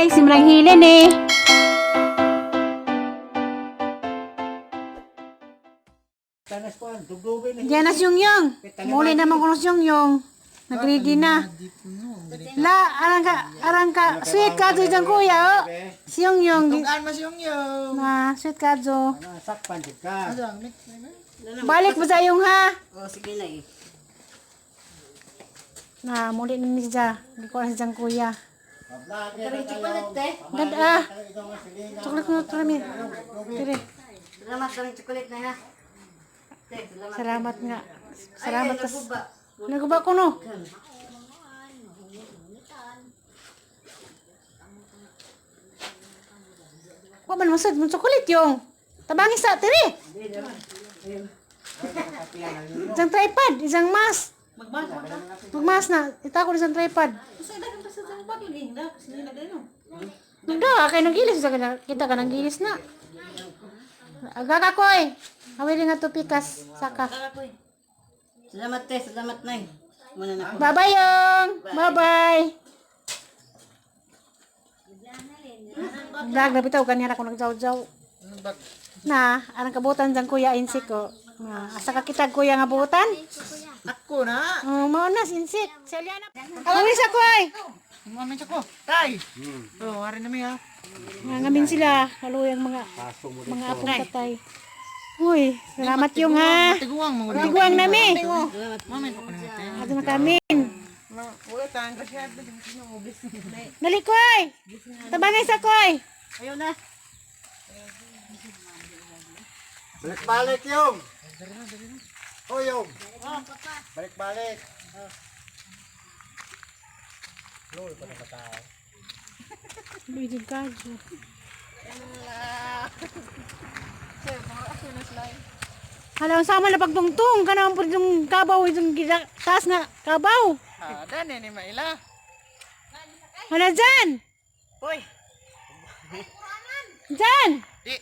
Bye-bye. Simrang hilin eh. Tanas ko, dugdugin na. Diyan na siyong yung. Muli naman ko na siyong yung. Nag-ready na. La, arang ka, arang ka. Sweet ka dyan, kuya, oh. Siyong yung. Tugaan mas yung yung. Na, sweet ka dyan. Ano, sakpan jud ka. Balik mo sa yung ha. Oh, sige na eh. Na, muli na ni siya. Hindi ko alam si dyan, kuya. Karing chocolate eh. Dad, ah. Chocolate mo, trami. Dire. Salamat karing chocolate na ha. Te, salamat. Salamat nga. Salamat. Ay, Tas, naguba. naguba ko no. Wa man masud mo chocolate yung. Tabangi sa tiri. Isang tripod, isang mask. Magmas na. Itako isang tripod. Nagdawa kay nagilis sa kana kita ka nagilis na. Aga ka koy. Awili nga to pikas saka. Salamat te, salamat nay. Muna na. Bye-bye, yung. Bye-bye. Vlog na bitaw ganyan ako nagjaw-jaw. Na, anong kabutan dyan kuya insik ko. Na, asa ka kita kuya nga butan? Ako na. Oh, mao na insik. Si Aliana. Awis ako ay. Mami ko. Tay. Oh, ari na mi ha. Mga sila, kaluyang mga mga apong tatay. Uy, salamat yung ha. Tiguang mga Tiguang nami. Mami ko na te. Ato na kami. Wala tang kasi Dali koy. Tabangay sa koy. Ayaw na. Balik-balik yung. O yung. Balik-balik. Luigi Gajo. Hala, ang sama na pagtungtong. Kanang po yung kabaw, yung taas na kabaw. Ah, dani ni maila. Hala, dyan! Hoy. Dyan! Di.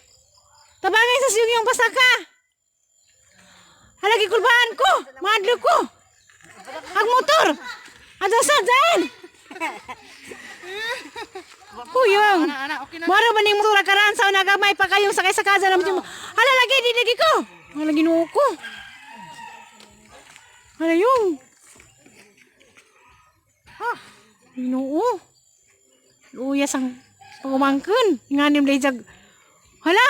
Tabangay sa siyong yung pasaka. Hala, gikulbaan ko! Maadlo ko! Ang motor! Ada sa dyan! Kuyong! Ana, okay na. Mara ba ning motor karan sa nagamay pa kayong sakay sa kaza naman yung hala lagi di lagi ko. Hala Ginoo ko. Hala yung. Ha. Ginoo. Luya sang pagumangkon. Nganim lay jag. Hala.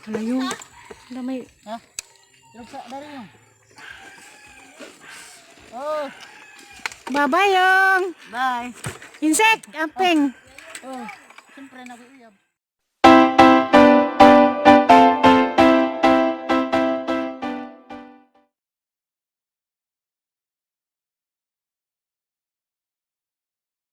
Hala yung. Hala may Ha? Ilog sa dari yung. Oh, Bye-bye yung. Bye. Insect, amping. oh. Siyempre na ko iyab.